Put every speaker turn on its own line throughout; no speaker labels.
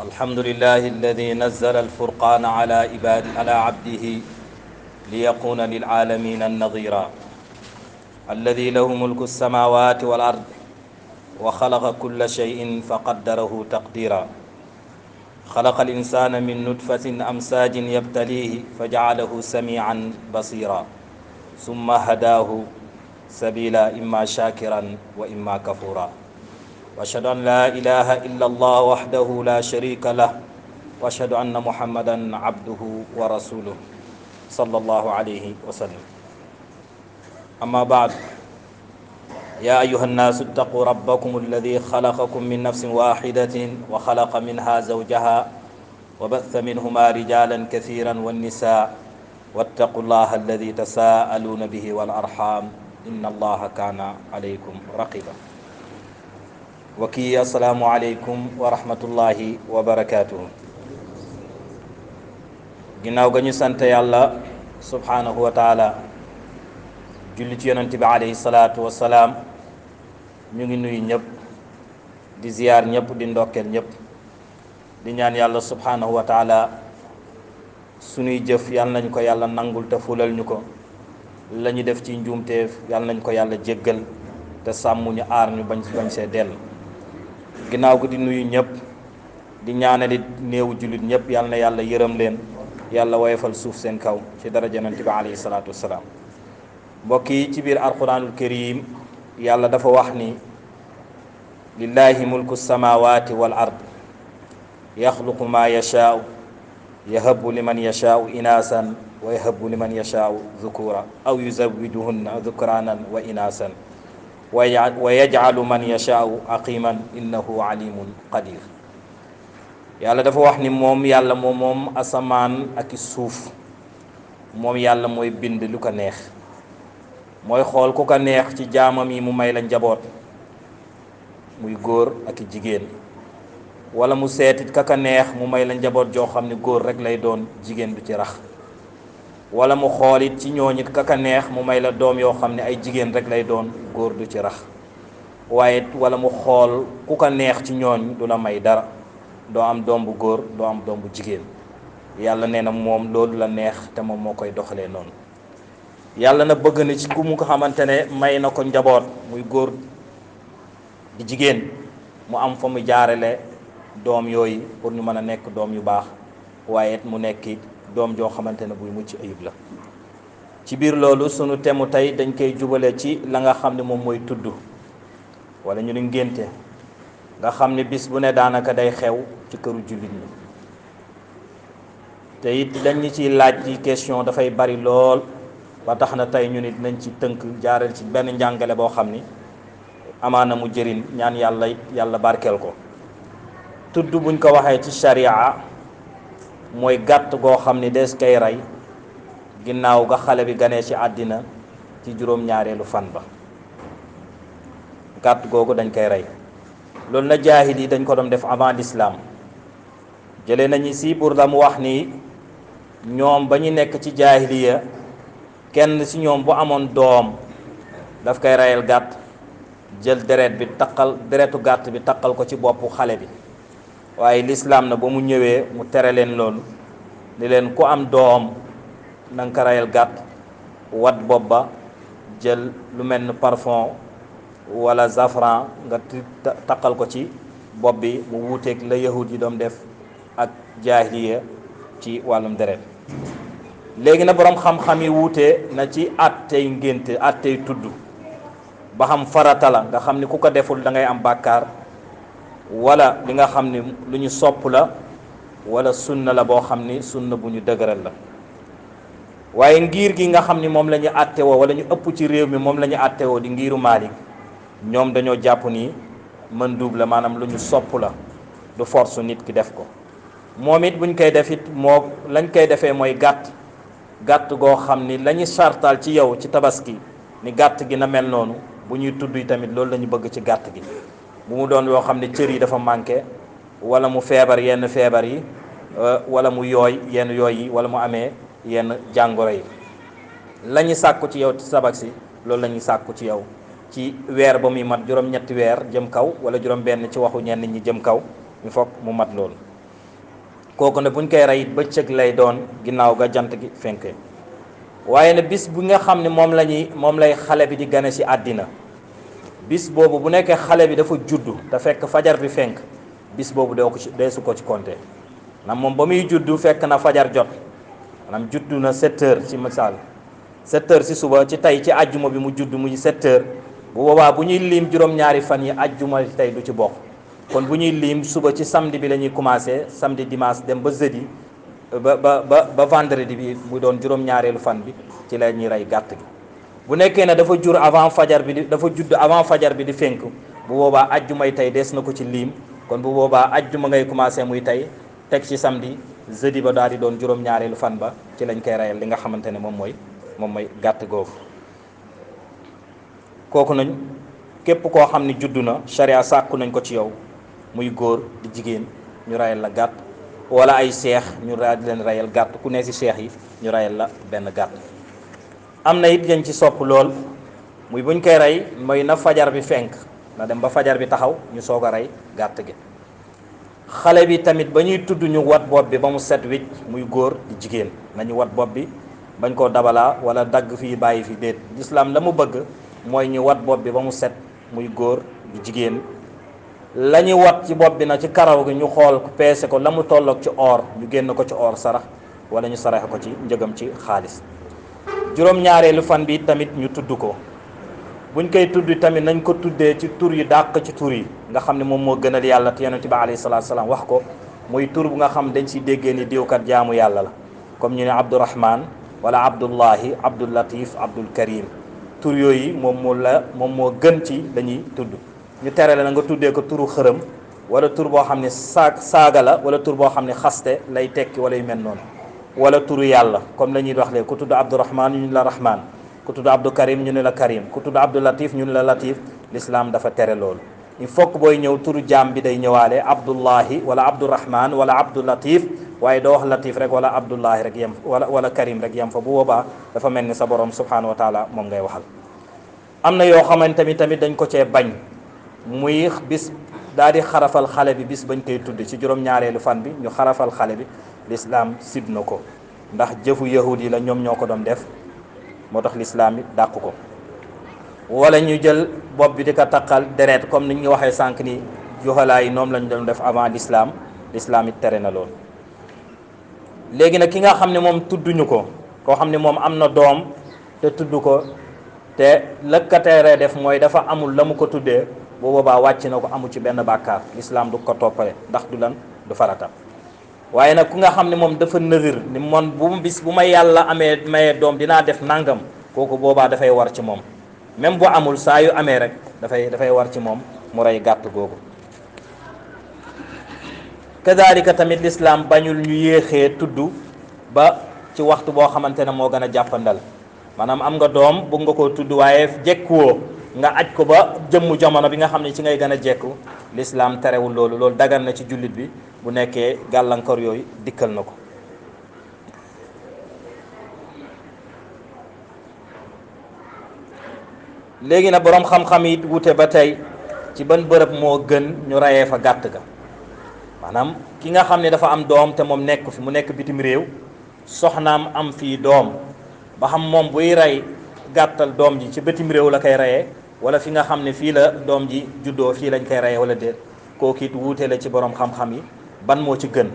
الحمد لله الذي نزل الفرقان على عبده ليكون للعالمين النظيرا الذي له ملك السماوات والأرض وخلق كل شيء فقدره تقديرا خلق الإنسان من نطفة أمساج يبتليه فجعله سميعا بصيرا ثم هداه سبيلا إما شاكرا وإما كفورا وأشهد أن لا إله إلا الله وحده لا شريك له وأشهد أن محمدا عبده ورسوله صلى الله عليه وسلم أما بعد يا أيها الناس اتقوا ربكم الذي خلقكم من نفس واحدة وخلق منها زوجها وبث منهما رجالا كثيرا والنساء واتقوا الله الذي تساءلون به والأرحام إن الله كان عليكم رقيبا وكي السلام عليكم ورحمة الله وبركاته ginnaaw ga ñu sant yàlla subhanahu wa taala julli ci yonent bi alayhi salaatu wasalaam ñu ngi nuyu ñëpp di ziyaar ñëpp di ndokkeel ñëpp di ñaan yàlla subhanahu wa taala sunuy jëf yàlla nañ ko yàlla nangul te fulal ñu ko la ñu def ci njuumteef yàlla nañ ko yàlla jéggal te sàmm ñu aar ñu bañ see dell ginnaaw gi di nuyu ñëpp di ñaanali néewu jullit ñëpp yàlla na yàlla yërëm leen yàlla woyofal suuf seen kaw ci daraja yonent bi alayhi salaatu wassalaam mbokk yi ci biir alquranul karim yàlla dafa wax ni lillahi mulku samawati wal ard yaxluqu ma yashaau yahabu liman yashaau inaasan wa yahabu liman yashaau dhukura aw yuzawijuhunna dhukranan wa inaasan wa yajcalu man yashaau aqiman innahu alimun qadir yàlla dafa wax ni moom yàlla moom asamaan ak i suuf moom yàlla mooy bind lu ko neex mooy xool ku ko neex ci jaamam yi mu may la njaboot muy góor ak i jigéen wala mu seetit ka neex mu may la njaboot joo xam ne góor rek lay doon jigéen du ci rax wala mu xoolit ci ñooñit ka neex mu may la doom yoo xam ne ay jigéen rek lay doon góor du ci rax waaye wala mu xool ku ko neex ci ñooñ du la may dara doo am doom bu góor doo am doom bu jigéen yàlla nee na moom loolu la neex te moom moo koy doxalee noonu yàlla na bëgg na ci ku mu ko xamante ne may na ko njaboot muy góor di jigéen mu am fa mu jaarale doom yooyu pour ñu mën a nekk doom yu baax waaye mu nekk doom joo xamante ne buy mucc ayib la ci biir loolu sunu temu tey dañ koy jubale ci la nga xam ne moom mooy tudd wala ñu ni ngénte nga xam ne bis bu ne daanaka day xew ci këru jullit ñi te it dañ ñu ciy laaj ci question dafay bari lool ba tax na tey ñu nit nañ ci tënk jaareel ci benn njàngale boo xam ni amaana mu jëriñ ñaan yàlla barkeel ko tudd buñ ko waxee ci sharia mooy gàtt goo xam ni des koy rey ginnaaw ga xale bi ganee ci àddina ci juróom-ñaareelu fan ba gàtt googu dañ koy rey loolu na jaahil yi dañ ko doon def avant l'islam jëlee nañu si pour la mu wax ni ñoom ba ñu nekk ci jaahiliya kenn ci ñoom bu amoon doom daf koy reyal gàtt jël deretu gàtt bi taqal ko ci boppu xale bi waaye l'islam na ba mu ñëwee mu tere leen loolu ni leen ku am doom na nga ko reyal gàtt wat bopp ba jël lu mel ni parfum wala zafran nga taqal ko ci bopp bi mu wuuteeg la yahud yi doon def ak jaahiliya ci wàllum deret léegi na boroom xam-xam yi wuute na ci attey ngénte attey tudd ba xam farata la nga xam ni ku ko deful da ngay am bàkkaar wala li nga xam ni lu ñu sopp la wala sunna la boo xam ni sunna bu ñu dëgëral la waaye ngir gi nga xam ni moom la ñu attewoo wala ñu ëpp ci réew mi moom la ñu attewoo di ngiru Maalik ñoom dañoo jàpp ni mën duub la maanaam lu ñu sopp la du force nit ki def ko moom it buñ koy def it moo lañ koy defee mooy gàtt goo xam ni la ñu sartal ci yow ci tabaski ni gàtt gi na mel noonu bu ñuy tudd yi tamit loolu la ñu bëgg ci gàtt gi bu mu doon yoo xam ne cër yi dafa manqué wala mu feebar yenn feebar yi wala mu yooy yenn yooy yi wala mu amee yenn jàngoro yi la ñu sàkku ci yow ci tabaski loolu la ñuy sàkku ci yow ci weer ba muy mat juróom-ñetti weer jëm kaw wala juróom benn ci waxu ñenn ñi jëm kaw il faut mu mat loolu kooku ne buñ koy rey bëccëg lay doon ginnaaw ga jant gi fenkee. waaye ne bis bu nga xam ne moom lay xale bi di gane ci àddina bis boobu bu nekkee xale bi dafa juddu te fekk fajar bi fenk bis boobu deesu ko ci compter maanaam moom ba muy juddu fekk na fajar jot maanaam juddu na 7 heures ci misaal 7 heures ci suba ci tey ci ajjuma bi mu juddu muy 7 heures bu boobaa bu ñuy liim juróom-ñaari fan yi ajjuma tey du ci bokk kon bu ñuy liim suba ci samedi bi la ñuy commencé samedi dimanche dem ba jeudi ba vendredi bi mu doon juróom-ñaareelu fan bi ci la ñuy rey gàtt gi. bu nekkee ne dafa judd avant fajar bi di fenk bu boobaa ajjumay tey des na ko ci liim kon bu boobaa ajjuma ngay commencé muy tey teg ci samedi jeudi ba daal di doon juróom-ñaareelu fan ba ci lañ koy reyal li nga xamante ne moom mooy gàtt googu. kooku nañ képp koo xam ne juddu na charia sàkku nañ ko ci yow muy góor di jigéen ñu reyal la gàtt wala ay seex ñu daal di leen reyal gàtt ku ne ci seex yi ñu reyal la benn gàtt. am na it yañ ci sopp lool muy buñ koy rey mooy na fajar bi fenk na dem ba fajar bi taxaw ñu soog a rey gàtt gi. xale bi tamit ba ñuy tudd ñu wat bopp bi ba mu set wicc muy góor di jigéen nañu wat bopp bi bañ koo dabalaa wala dagg fii bàyyi fi déet lislaam la mu bëgg mooy ñu wat bopp bi ba mu set muy góor di jigéen. la ñu wat ci bopp bi na ci karaw gi ñu xool peese ko la mu tolloog ci or ñu génn ko ci or sarax wala ñu saraxe ko ci njëgam ci xaalis. juróom-ñaareelu fan bi tamit ñu tudd ko buñ koy tudd tamit nañ ko tuddee ci tur yi dàq ci tur yi nga xam ne moom moo gënal yàlla te yonent bi alayhi salaatu salaam wax ko muy tur bu nga xam dañ si déggee ni diwkat jaamu yàlla la comme ñu ne Abdourahman wala Abdullahi Abdul Latif Abdul Karim tur yooyu moom moo gën ci dañuy tudd. ñu tere la na nga tuddee ko turu xërëm wala tur boo xam ne saaga la wala tur boo xam ne xaste lay tekki wala yu mel noonu wala turu yàlla comme la ñuy wax léegi ku tudd Abdourahman ñu ne la Rahman ku tudd Abdou Karim ñu ne la Karim ku tudd Abdou Latif ñu ne la Latif l'islam dafa tere loolu. il faut que booy ñëw turu jaam bi day ñëwaale Abdullahi wala Abdourahman wala Abdou Latif waaye doo wax Latif rek wala Abdullahi rek yem wala Karim rek yem fa bu boobaa dafa mel ni sa borom subhanahu wa taala moom ngay waxal. am na yoo xamante ni tamit dañ ko cee bañ. muy bis daal di xarafal xale bi bis bañ koy tudd ci juróom-ñaareelu fan bi ñu xarafal xale bi lislaam sib na ko ndax jëfu yahud yi la ñoom ñoo ko doon def moo tax lislaam it dàq ko. wala ñu jël bopp bi di ko taqal deret comme ni ñu waxee sànq ni juhalaa yi noonu lañ doon def avant lislaam it tere na lool. léegi nag ki nga xam ne moom tudduñu ko koo xam ne moom am na doom te tudd ko te lëkkateeree def mooy dafa amul la mu ko tuddee. bu boobaa wàcc na ko amu ci benn bàkkaar lislaam du ko toppale ndax du farata waaye nag ku nga xam ne moom dafa nëzir ni man bu ma yàlla amee mayee doom dinaa def nangam kooku boobaa dafay war ci moom même bu amul saa yu amee rek dafay war ci moom mu rey gàtt googu. kadaalika tamit lislaam bañul ñu yéexee tudd ba ci waxtu boo xamante ne moo gën a jàppandal maanaam am nga doom bëgg nga koo tudd waaye jekkuwoo nga aj ko ba jëmmu jamono bi nga xam ne ci ngay gën a jekku lislaam terewul loolu dagan na ci jullit bi bu nekkee gàllankoor yooyu dikkal na ko. léegi nag boroom xam-xam yi wute ba tey ci ban bërëb moo gën ñu reyee fa gàtt ga maanaam ki nga xam ne dafa am doom te moom nekk fi mu nekk bitim réew soxnaam am fii doom ba xam moom buy rey gàttal doom ji ci bitim réew la koy reyee wala fi nga xam ne fii la doom ji juddoo fii lañ koy reyee wala déet kooku it wuute la ci borom xam-xam yi ban moo ci gën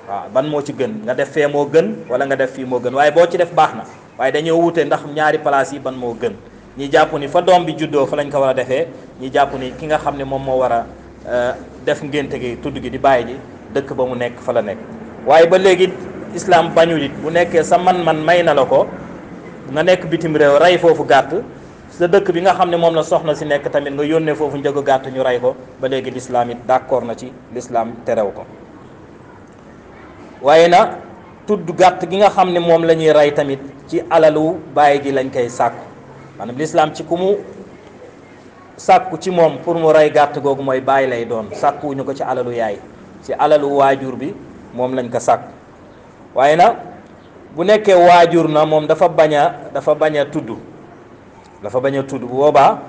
waaw ban moo ci gën nga def fee moo gën wala nga def fii moo gën waaye boo ci def baax na waaye dañoo wuute ndax ñaari place yi ban moo gën ñi jàpp ni fa doom bi juddoo fa lañ ko war a defee ñi jàpp ni ki nga xam ne moom moo war a def ngénte gi tudd gi di bàyyi ji dëkk ba mu nekk fa la nekk waaye ba léegi islam bañul it bu nekkee sa man-man may na la ko nga nekk bitim réew rey foofu gàtt sa dëkk bi nga xam ne moom la soxna si nekk tamit nga yónnee foofu njëgu gàtt ñu rey ko ba léegi lislaam it d'accord na ci lislaam terew ko waaye na tudd gàtt gi nga xam ne moom la ñuy rey tamit ci alalu bàyyi ji lañ koy sàkku maanaam lislaam ci ku mu sàkku ci moom pour mu rey gàtt googu mooy bàyyi lay doon sàkkuwuñu ko ci alalu yaay ci alalu waajur bi moom lañ ko sàkku waaye na bu nekkee waajur na moom dafa bañ a tudd bu boobaa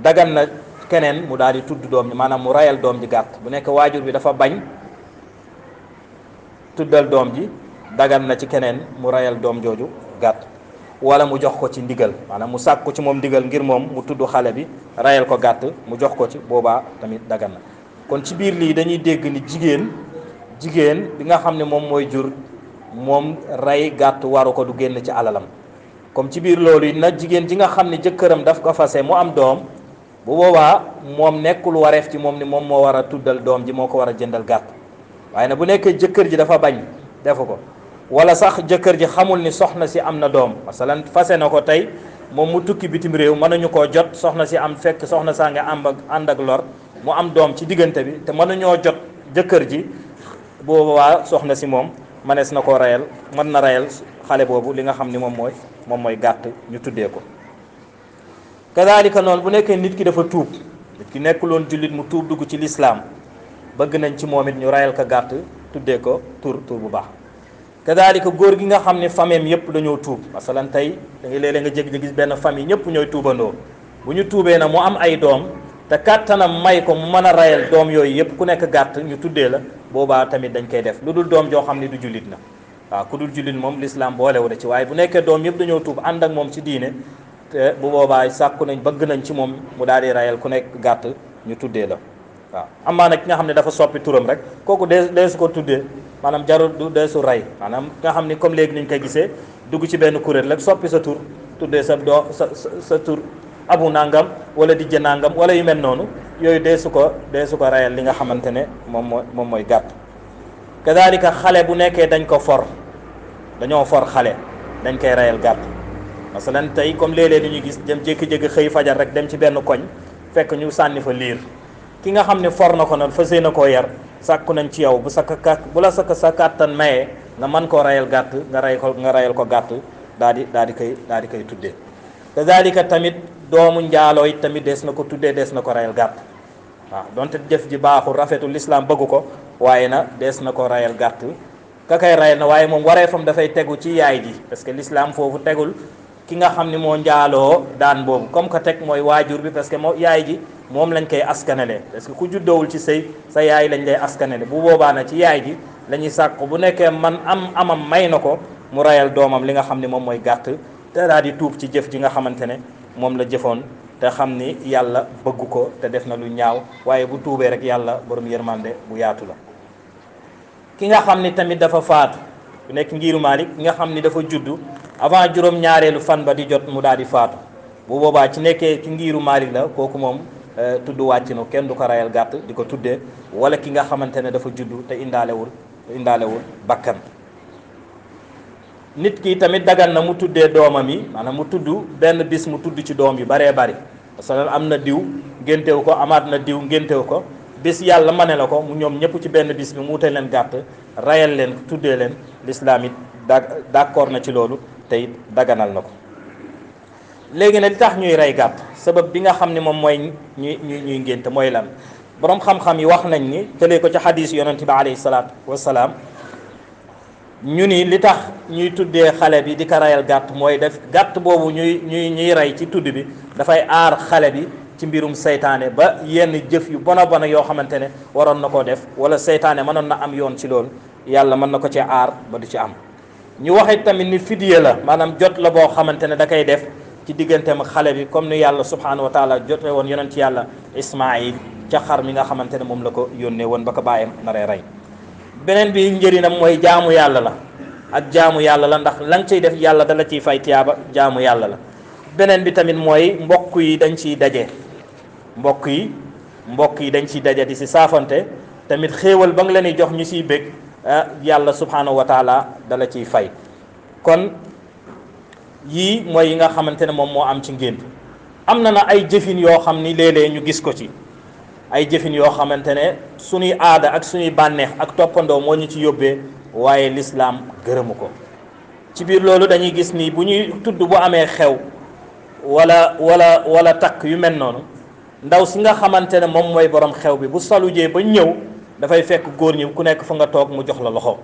dagan na keneen mu daal di tudd doom ji maanaam mu rayal doom ji gàtt bu nekkee waajur bi dafa bañ tuddal doom ji dagan na ci keneen mu rayal doom jooju gàtt wala mu jox ko ci ndigal maanaam mu sàkk ko ci moom ndigal ngir moom mu tudd xale bi rayal ko gàtt mu jox ko ci boobaa tamit dagan na. kon ci biir lii dañuy dégg ni jigéen bi nga xam ne moom mooy jur moom rey gàtt waru ko du génn ci alalam comme ci biir loolu it nag jigéen ji nga xam ne jëkkëram daf ko fase mu am doom bu boobaa moom nekkul wareef ci moom ni moom moo war a tuddal doom ji moo ko war a jëndal gàtt waaye nag bu nekkee jëkkër ji dafa bañ defu ko wala sax jëkkër ji xamul ni soxna si am na doom masalan fase na ko tey moom mu tukki bitim réew mënuñu koo jot soxna si am fekk soxna saa nga ànd ak lor mu am doom ci diggante bi te mënuñoo jot jëkkër ji boobaa soxna si moom mënees na koo rayal mën na rayal xale boobu li nga xam ni moom mooy gàtt ñu tuddee ko. kadaalika noonu bu nekkee nit ki dafa tuub nit ki nekkuloon jullit mu tuub dugg ci lislaam bëgg nañ ci moom it ñu rayal ko gàtt tuddee ko tur bu baax. kadaalika góor gi nga xam ne famille yëpp dañoo tuub masalan tey da ngay léeg-léeg nga jég gis benn famille ñëpp ñooy tuubandoo bu ñu tuubee na mu am ay doom te kàttanam may ko mu mën a rayal doom yooyu yëpp ku nekk gàtt ñu tuddee la boobaa tamit dañ koy def lu dul doom joo xam ne du jullit na waaw ku dul jullit moom lislaam boolewu da ci waaye bu nekkee doom yëpp dañoo tuub ànd ak moom ci diine te bu boobaa sàkku nañ bëgg nañ ci moom mu daal di rayal ku nekk gàtt ñu tuddee la waaw amaa nag ki nga xam ne dafa soppi turam rek kooku dee su ko tuddee maanaam jarul du dee su rey maanaam nga xam ni comme léegi niñ koy gisee dugg ci benn kuréel rek soppi sa tur tuddee sa tur abu nangam wala dijje nangam wala yu mel noonu yooyu dee su ko rayal li nga xamante ne moom mooy gàtt. kadaalika xale bu nekkee dañoo for xale dañ koy rayal gàtt masalan tey comme léeg-léeg ñuy gis dem jékki-jékki xëy fajar rek dem ci benn koñ fekk ñu sànni fa liir ki nga xam ne for na ko noonu fas yéene koo yar sàkku nañ ci yow bu la sa kàttan mayee nga mën koo rayal gàtt nga rayal ko gàtt daal di koy tuddee. kadaalika tamit doomu njaaloo it tamit dees na ko tuddee dees na ko rayal gàtt waaw donte jëf ji baaxul rafetul lislaam bëggu ko waaye na dees na ko rayal gàtt ka kay rayal na waaye moom wareefam dafay tegu ci yaay ji parce que lislaam foofu tegul ki nga xam ni moo njaaloo daan boobu comme que teg mooy waajur bi parce que moo yaay ji moom lañ koy askanale parce que ku juddowul ci sëy sa yaay lañ lay askanale bu boobaa na ci yaay ji la ñuy sàkku bu nekkee man amam may na ko mu rayal doomam li nga xam ni moom mooy gàtt te daal di tuub ci jëf ji nga xamante ne moom la jëfoon te xam ni yàlla bëgg ko te def na lu ñaaw waaye bu tuubee rek yàlla borom yërmande bu yaatu la. ki nga xam ni tamit dafa faatu bu nekk ngiru Maalik ki nga xam ni dafa juddu avant juróom-ñaareelu fan ba di jot mu daal di faatu bu boobaa ci nekkee ci ngiru Maalik la kooku moom tudd wàcc na kenn du ko rayal gàtt di ko tuddee wala ki nga xamante ne dafa juddu te indaalewul bakkan. nit ki tamit dagan na mu tuddee doomam yi maanaam mu tudd benn bis mu tudd ci doom yu baree bari parce que am na diw ngéntewu ko amaat na diw ngéntewu ko bis yàlla mane la ko mu ñoom ñëpp ci benn bis bi mu wute leen gàtt rayal leen tuddee leen lislaam it d'accord na ci loolu te it daganal na ko. léegi nag li tax ñuy rey gàtt sabab bi nga xam ne moom mooy ñuy ngénte mooy lan boroom xam-xam yi wax nañ ni tëlee ko ci xadiis yonent bi alayhi salaatu wassalaam ñu ni li tax ñuy tuddee xale bi di ko rayal gàtt mooy def gàtt boobu ñuy rey ci tudd bi dafay aar xale bi ci mbirum seytaane ba yenn jëf yu bona bona yoo xamante ne waroon na koo def wala seytaane mënoon na am yoon ci loolu yàlla mën na ko ci aar ba du ci am. ñu waxee tamit ni fidiya la maanaam jot la boo xamante ne da koy def ci digganteem ak xale bi comme ni yàlla subhanahu wa taala jote woon yonent yàlla Ismaayil ca xar mi nga xamante ne moom la ko yónnee woon ba ko bàyyam naree rey. beneen bi njëriñam mooy jaamu yàlla la ak jaamu yàlla la ndax la nga ciy def yàlla dala ciy fay tiyaaba jaamu yàlla la. beneen bi tamit mooy mbokk yi dañ ciy daje mbokk yi dañ ciy daje di si saafante tamit xéewal ba nga leen di jox ñu siy bég yàlla subhanahu wa taala dala ciy fay. kon yii mooy yi nga xamante ne moom moo am ci ngént am na ay jëfin yoo xam ni léeg-léeg ñu gis ko ci ay jëfin yoo xamante ne suñuy aada ak suñuy bànneex ak toppandoo moo ñu ci yóbbee waaye lislaam gërëmu ko. ci biir loolu dañuy gis ni bu ñuy tudd bu amee xew wala takk yu mel noonu ndaw si nga xamante ne moom mooy borom xew bi bu salujee ba ñëw dafay fekk góor ñi ku nekk fa nga toog mu jox la loxo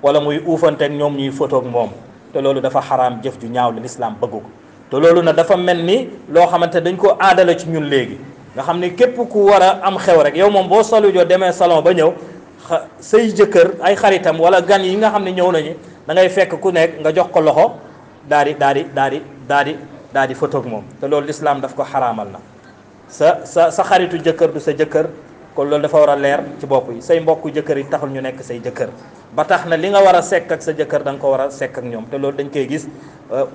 wala muy uufanteeg ñoom ñuy fotoog moom te loolu dafa xaraam jëf ju ñaaw la lislaam bëgg ko te loolu nag dafa mel ni loo xamante dañ ko aadala ci ñun léegi nga xam ni képp ku war a am xew rek yow moom boo salujoo demee salon ba ñëw say jëkkër ay xaritam wala gan yi nga xam ne ñëw nañu da ngay fekk ku nekk nga jox ko loxo daal di photo ak moom te loolu lislaam daf ko xaraamal na sa xaritu jëkkër du sa jëkkër kon loolu dafa war a leer ci bopp yi say mbokku jëkkër yi taxul ñu nekk say jëkkër ba tax na li nga war a sekk ak sa jëkkër da nga ko war a sekk ak ñoom te loolu dañ koy gis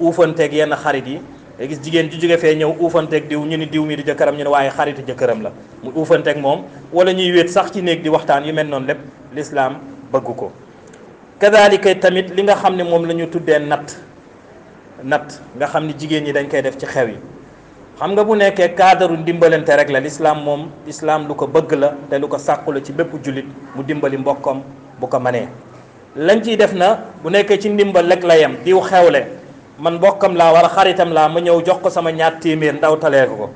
uufanteeg yenn xarit yi te gis jigéen ju jóge fee ñëw uufanteeg diw ñu ni diw mi di jëkkëram ñu ne waaye xaritu jëkkëram la mu uufanteeg moom wala ñuy wéet sax ci néeg di waxtaan yu mel noonu lépp lislaam bëgg ko kadalika tamit li nga xam ne moom la ñu tuddee natt nga xam ni jigéen ñi dañ koy def ci xew yi xam nga bu nekkee cadre ndimbalante rek la lislaam moom lislaam lu ko bëgg la te lu ko sàkku la ci bépp jullit mu dimbali mbokkam bu ko manee lañ ciy def na bu nekkee ci ndimbal rek la yem diw xewle man mbokkam laa war a xaritam laa ma ñëw jox ko sama ñaar téeméer ndaw talee ko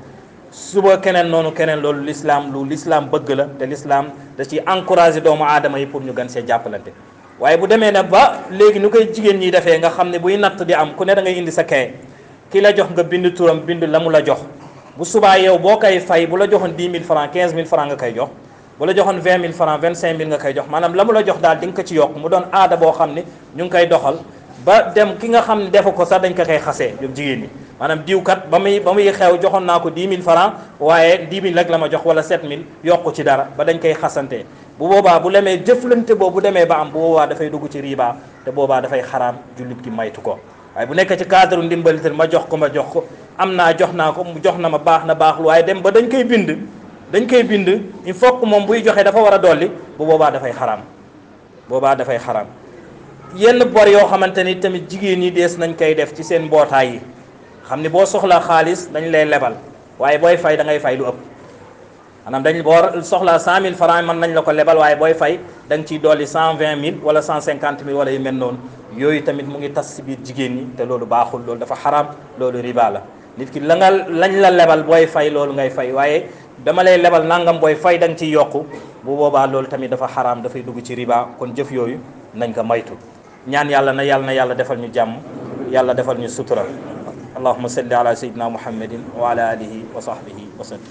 suba keneen noonu keneen loolu lislaam lu lislaam bëgg la te lislaam da ciy encouragé doomu aadama yi pour ñu gën see jàppalante waaye bu demee nag ba léegi nu koy jigéen ñi defee nga xam ne buy natt di am ku ne da ngay indi sa kay ki la jox nga bind turam bind la mu la jox bu subaa yow boo koy fay bu la joxoon 10 000 francs 15 000 francs nga koy jox bu la joxoon 20 000 francs 25 000 nga koy jox maanaam la mu la jox daal di nga ko ci yokk mu doon aada boo xam ne ñu ngi koy doxal ba dem ki nga xam ne defu ko sax dañ ko koy xasee ñoom jigéen ñi maanaam diwkat ba muy xew joxoon naa ko 10 000 francs waaye 10 000 rek la ma jox wala 7 000 yokku ci dara ba dañ koy xasante bu boobaa bu demee jëflante boobu bu demee ba am bu boobaa dafay dugg ci riba te boobaa dafay xaraam jullit gi maytu ko waaye bu nekk ci cadre ndimbalital ma jox ko am naa jox naa ko mu jox na ma baax na baaxul waaye dem ba dañ koy bind il faut que moom buy joxe dafa war a dolli bu boobaa dafay xaraam yenn bor yoo xamante ni tamit jigéen ñi dees nañ koy def ci seen mbootaay yi xam ni boo soxlaa xaalis dañ lay lebal waaye booy fay da ngay fay lu ëpp maanaam boo soxlaa 100 000 francs mën nañ la ko lebal waaye booy fay da nga ciy dolli 120 000 wala 150 000 wala yu mel noonu yooyu tamit mu ngi tas si biir jigéen ñi te loolu baaxul loolu dafa xaraam loolu riba la nit ki lañ la lebal booy fay loolu ngay fay waaye dama lay lebal nangam booy fay da nga ciy yokku bu boobaa loolu tamit dafa xaraam dafay dugg ci riba kon jëf yooyu nañ ko maytu ñaan yàlla na yàlla defal ñu jàmm yàlla defal ñu sutura allahumma salli ala sayyidina muhammadin wa ala alihi wa sahbihi wa sallam